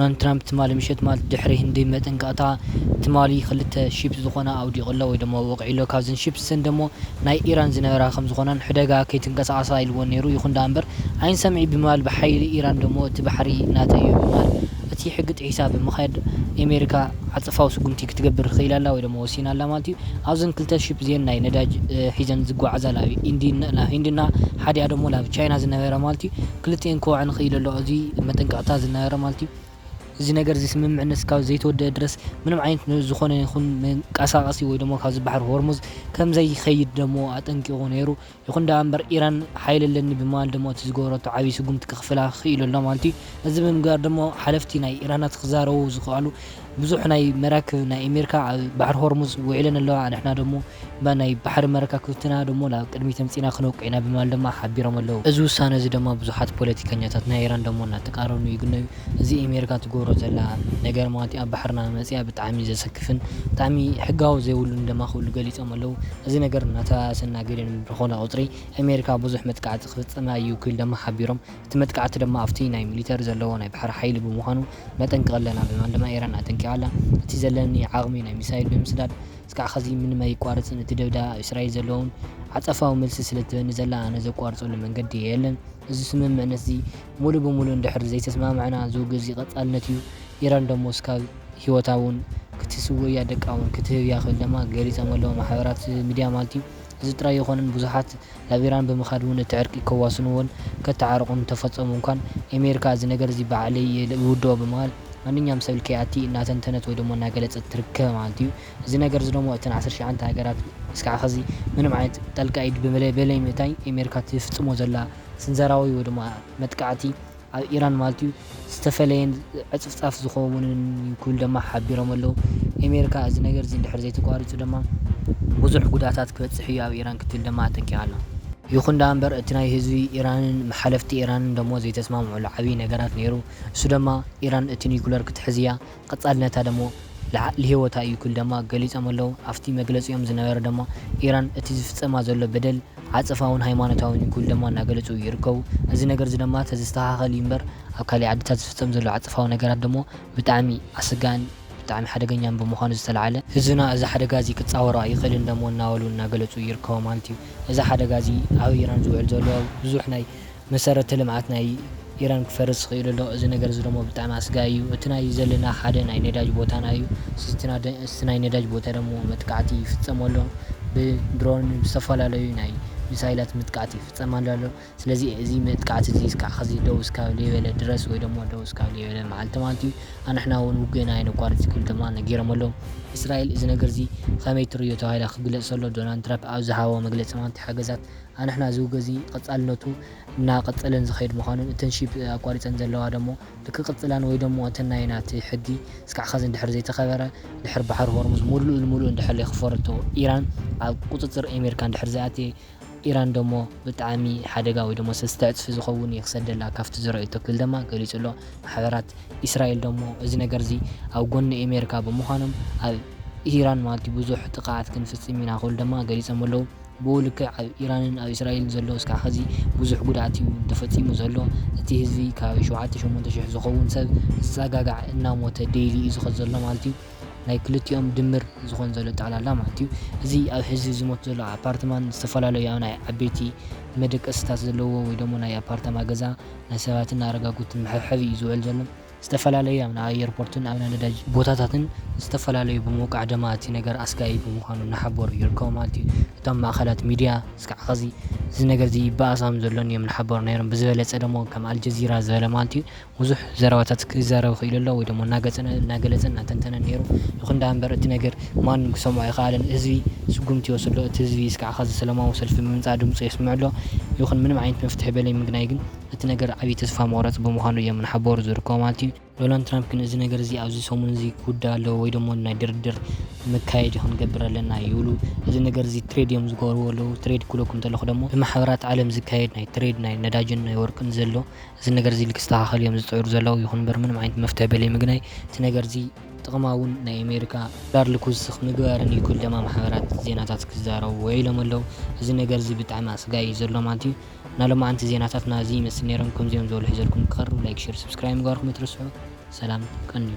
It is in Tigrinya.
ዶናልድ ትራምፕ ትማሊ ምሸት ማለት ድሕሪ ህንዲ መጠንቀቕታ ትማሊ ክልተ ሺፕ ዝኾና ኣውዲቑ ኣሎ ወይ ደሞ ወቕዒ ኣሎ። ካብዘን ሺፕ ሰን ደሞ ናይ ኢራን ዝነበራ ከም ዝኾናን ሕደጋ ከይትንቀሳቐሳ ኢልዎ ነይሩ። ይኹን ደኣ እምበር ኣይንሰምዒ ብምባል ብሓይሊ ኢራን ደሞ እቲ ባሕሪ ናተይ እዩ ብምባል እቲ ሕጊ ጥሒሳ ብምኻድ ኣሜሪካ ዓጸፋዊ ስጉምቲ ክትገብር ክኢላ ኣላ ወይ ደሞ ወሲና ኣላ ማለት እዩ። ኣብዘን ክልተ ሺፕ እዚአን ናይ ነዳጅ ሒዘን ዝጓዓዛ ናብ ኢንዲና ናብ ሂንድና ሓዲኣ ደሞ ናብ ቻይና ዝነበረ ማለት እዩ። ክልቲኤን ክወዐን ክኢሉ ኣሎ። እዚ መጠንቀቕታ ዝነበረ ማለት እዩ። እዚ ነገር እዚ ስምምዕነት እስካብ ዘይተወደአ ድረስ ምንም ዓይነት ዝኾነ ይኹን መንቀሳቐሲ ወይ ደሞ ካብዚ ባሕሪ ሆርሙዝ ከም ዘይኸይድ ደሞ ኣጠንቂቑ ነይሩ። ይኹን ደኣ እምበር ኢራን ሓይሊ ኣለኒ ብምባል ደሞ እቲ ዝገበረቶ ዓብዪ ስጉምቲ ክኽፍላ ክኢሉ ኣሎ ማለት እዩ። እዚ ብምግባር ደሞ ሓለፍቲ ናይ ኢራናት ክዛረቡ ዝኽኣሉ ብዙሕ ናይ መራክብ ናይ ኣሜሪካ ኣብ ባሕሪ ሆርሙዝ ውዒለን ኣለዋ። ንሕና ደሞ እባ ናይ ባሕሪ መረካክብትና ደሞ ናብ ቅድሚት ኣምጺና ክነውቅዕ ኢና ብምባል ድማ ሓቢሮም ኣለዉ። እዚ ውሳነ እዚ ድማ ብዙሓት ፖለቲከኛታት ናይ ኢራን ደሞ እናተቃረኑ ይግነዩ። እዚ ኣሜሪካ ትገብሮ ዘላ ነገር ማለት ኣብ ባሕርና መጺኣ ብጣዕሚ ዘሰክፍን ብጣዕሚ ሕጋዊ ዘይብሉን ድማ ክብሉ ገሊጾም ኣለዉ። እዚ ነገር እናተባባሰ እናገደን ብዝኾነ ቁጽሪ ኣሜሪካ ብዙሕ መጥቃዕቲ ክፍጽም እዩ ክብል ድማ ሓቢሮም። እቲ መጥቃዕቲ ድማ ኣብቲ ናይ ሚሊተሪ ዘለዎ ናይ ባሕሪ ሓይሊ ብምዃኑ ነጠንቅቕ ኣለና ብምባል ድማ ኢራን ኣጠንቂቓ ኣላ። እቲ ዘለኒ ዓቕሚ ናይ ሚሳይል ብምስዳድ እስካዕ ኸዚ ምንም ኣይቋረጽን። እቲ ደብዳብ ኣብ እስራኤል ዘለውን ዓጸፋዊ መልሲ ስለ ትበኒ ዘላ ኣነ ዘቋርጸሉ መንገዲ የለን። እዚ ስምምዕነት እዚ ሙሉ ብሙሉ እንድሕር ዘይተስማማዕና እዚ ውግእ እዚ ቀጻልነት እዩ። ኢራን ደሞ እስካብ ህይወታ እውን ክትስውእ እያ፣ ደቃ እውን ክትህብ እያ ክብል ድማ ገሊጾም ኣለዉ ማሕበራት ሚድያ ማለት እዩ። እዚ ጥራይ ይኾንን ብዙሓት ናብ ኢራን ብምኻድ እውን እቲ ዕርቂ ከዋስንዎን ከተዓርቑን እንተፈጸሙ እንኳን ኣሜሪካ እዚ ነገር እዚ ባዕለይ እየ ዝውድኦ ብምባል ማንኛውም ሰብ ከይኣቲ እናተንተነት ወይ ደሞ እናገለጸት ትርከብ ማለት እዩ። እዚ ነገር እዚ ደሞ እተን ዓሰርተ ትሽዓተ ሃገራት እስካዕ ኸዚ ምንም ዓይነት ጣልቃ ኢድ ብመለ- በለይ ምእታይ ኣሜሪካ ትፍጽሞ ዘላ ስንዘራዊ ወይ ድማ መጥቃዕቲ ኣብ ኢራን ማለት እዩ ዝተፈለየን ዕጽፍጻፍ ዝኸውንን እዩ ክብል ድማ ሓቢሮም ኣለዉ። ኣሜሪካ እዚ ነገር እዚ እንድሕር ዘይተቋሪጹ ድማ ብዙሕ ጉድኣታት ክበጽሕ እዩ ኣብ ኢራን ክትብል ድማ ኣጠንቂቓ ኣላ። ይኹን ደኣ እምበር እቲ ናይ ህዝቢ ኢራንን ሓለፍቲ ኢራንን ደሞ ዘይተስማምዑሉ ዓብዪ ነገራት ነይሩ። እሱ ደማ ኢራን እቲ ኒኩለር ክትሕዝ እያ፣ ቀጻልነታ ደሞ ልዓ- ልህይወታ እዩ ክብል ደማ ገሊጾም ኣለዉ። ኣብቲ መግለጺኦም ዝነበረ ደማ ኢራን እቲ ዝፍጸማ ዘሎ በደል ዓጸፋውን ሃይማኖታውን እዩ ክብል ደማ እናገለጹ ይርከቡ። እዚ ነገር እዚ ደማ ተዝስተኻኸል እዩ እምበር ኣብ ካሊእ ዓድታት ዝፍጸም ዘሎ ዓጸፋዊ ነገራት ደሞ ብጣዕሚ ኣሰጋእን ብጣዕሚ ሓደገኛን ብምዃኑ ዝተላዕለ ህዝብና እዚ ሓደጋ እዚ ክጻወሮ ኣይኽእልን ደሞ እናበሉ እናገለጹ ይርከቡ ማለት እዩ። እዚ ሓደጋ እዚ ኣብ ኢራን ዝውዕል ዘሎ ብዙሕ ናይ መሰረተ ልምዓት ናይ ኢራን ክፈርስ ይኽእል ኣሎ። እዚ ነገር እዚ ደሞ ብጣዕሚ ኣስጋኢ እዩ። እቲ ናይ ዘለና ሓደ ናይ ነዳጅ ቦታና እዩ። እስቲ ናደ- እስቲ ናይ ነዳጅ ቦታ ደሞ መጥቃዕቲ ይፍጸም ኣሎ። ብድሮን ብዝተፈላለዩ ናይ ሚሳይላት መጥቃዕቲ ይፍጸም ኣሎ ኣሎ። ስለዚ እዚ መጥቃዕቲ እዚ እስካዕ ኸዚ ደው እስካብ ዘይበለ ድረስ ወይ ደሞ ደው እስካብ ዘይበለ መዓልቲ ማለት እዩ ኣንሕና እውን ውግእና ኣይነቋርጽ ክብል ድማ ነጊሮም ኣለዉ። እስራኤል እዚ ነገር እዚ ኸመይ ትርእዮ ተባሂላ ክግለጽ ከሎ ዶናልድ ትራምፕ ኣብ ዝሃቦ መግለጺ ማለት ሓገዛት ኣንሕና እዚ ውግእ እዚ ቐጻልነቱ እናቐጸለን ዝኸይድ ምዃኑን እተን ሺፕ ኣቋሪጸን ዘለዋ ደሞ ክቕጽላን ወይ ደሞ እተን ናይ ናቲ ሕጊ እስካዕ ኸዚ እንድሕር ዘይተኸበረ ድሕር ባሕሪ ሆርሙዝ ሙሉእ ንሙሉእ እንድሕር ዘይክፈረቶ ኢራን ኣብ ቁጽጽር ኣሜሪካ እንድሕር ዘይኣትየ ኢራን ደሞ ብጣዕሚ ሓደጋ ወይ ደሞ ሰለስተ ዕጽፊ ዝኸውን እየ ክሰደላ ካብቲ ዝረኣየቶ ክብል ደማ ገሊጹ ኣሎ። ማሕበራት ኢስራኤል ደሞ እዚ ነገር እዚ ኣብ ጎኒ ኣሜሪካ ብምዃኖም ኣብ ኢራን ማለት እዩ ብዙሕ ጥቕዓት ክንፍጽም ኢና ክብል ደማ ገሊጾም ኣለዉ። ብኡ ልክዕ ኣብ ኢራንን ኣብ ኢስራኤልን ዘሎ እስካዕ ኸዚ ብዙሕ ጉድኣት እዩ ተፈጺሙ ዘሎ። እቲ ህዝቢ ካብ ሸውዓተ ሸሞንተ ሽሕ ዝኸውን ሰብ ዝጸጋጋዕ እናሞተ ዴይሊ እዩ ዝኸድ ዘሎ ማለት እዩ። ናይ ክልቲኦም ድምር ዝኾን ዘሎ ጠቕላላ ማለት እዩ። እዚ ኣብ ህዝቢ ዝሞት ዘሎ ኣፓርትማን ዝተፈላለዩ ኣብ ናይ ዓበይቲ መደቀስታት ዘለዎ ወይ ደሞ ናይ ኣፓርታማ ገዛ ናይ ሰባትን ኣረጋጉትን መሐብሐቢ እዩ ዝውዕል ዘሎ። ዝተፈላለዩ ኣብ ናይ ኣየርፖርትን ኣብ ናይ ነዳጅ ቦታታትን ዝተፈላለዩ ብምውቃዕ ደማ እቲ ነገር ኣስጋኢ ብምዃኑ እናሓበሩ ይርከቡ ማለት እዩ። እቶም ማእኸላት ሚድያ እስካዕ ኸዚ እዚ ነገር እዚ ይበኣስ ከም ዘሎን እዮም እናሓበሩ ነይሮም። ብዝበለፀ ደሞ ከም ኣልጀዚራ ዝበለ ማለት እዩ ብዙሕ ዘረባታት ክዛረብ ክኢሉ ኣሎ ወይ ደሞ እናገፀነ- እናገለፀ እናተንተነ ነይሩ። ይኹን ደኣ እምበር እቲ ነገር ማንም ክሰምዖ ኣይኸኣለን። ህዝቢ ስጉምቲ ይወስድ ኣሎ። እቲ ህዝቢ እስካዕ ኸዚ ሰላማዊ ሰልፊ ብምምፃእ ድምፁ የስምዕ ኣሎ። ይኹን ምንም ዓይነት መፍትሒ በለይ ምግናይ ግን እቲ ነገር ዓብዪ ተስፋ መቑረፂ ብምዃኑ እዮም እናሓበሩ ዝርከቡ ማለት እዩ። ዶናልድ ትራምፕ ግን እዚ ነገር እዚ ኣብዚ ሰሙን እዚ ክውዳእ ኣለዎ ወይ ደሞ ናይ ድርድር መካየዲ ክንገብር ኣለና ይብሉ። እዚ ነገር እዚ ትሬድ እዮም ዝገብርዎ ኣለዉ። ትሬድ ክብለኩም እንተለኹ ደሞ ብማሕበራት ዓለም ዝካየድ ናይ ትሬድ ናይ ነዳጅን ናይ ወርቅን ዘሎ እዚ ነገር እዚ ክስተኻኸል እዮም ዝፅዕሩ ዘለዉ። ይኹን እምበር ምንም ዓይነት መፍትሒ በለይ ምግናይ እቲ ነገር እዚ ጥቕማ እውን ናይ ኣሜሪካ ዶላር ልኩስ ምግባርን እዩ ክብል ደማ ማሕበራት ዜናታት ክዛረቡ ውዒሎም ኣለዉ። እዚ ነገር እዚ ብጣዕሚ ኣስጋኢ እዩ ዘሎ ማለት እዩ። ናይ ሎማዓንቲ ዜናታትና እዚ ይመስል ነይሮም። ከምዚኦም ዝበሉ ሒዘልኩም ክቐርብ ላይክ፣ ሼር፣ ሰብስክራይብ ምግባርኩም ኣይትረስዑ። ሰላም ቀንዩ።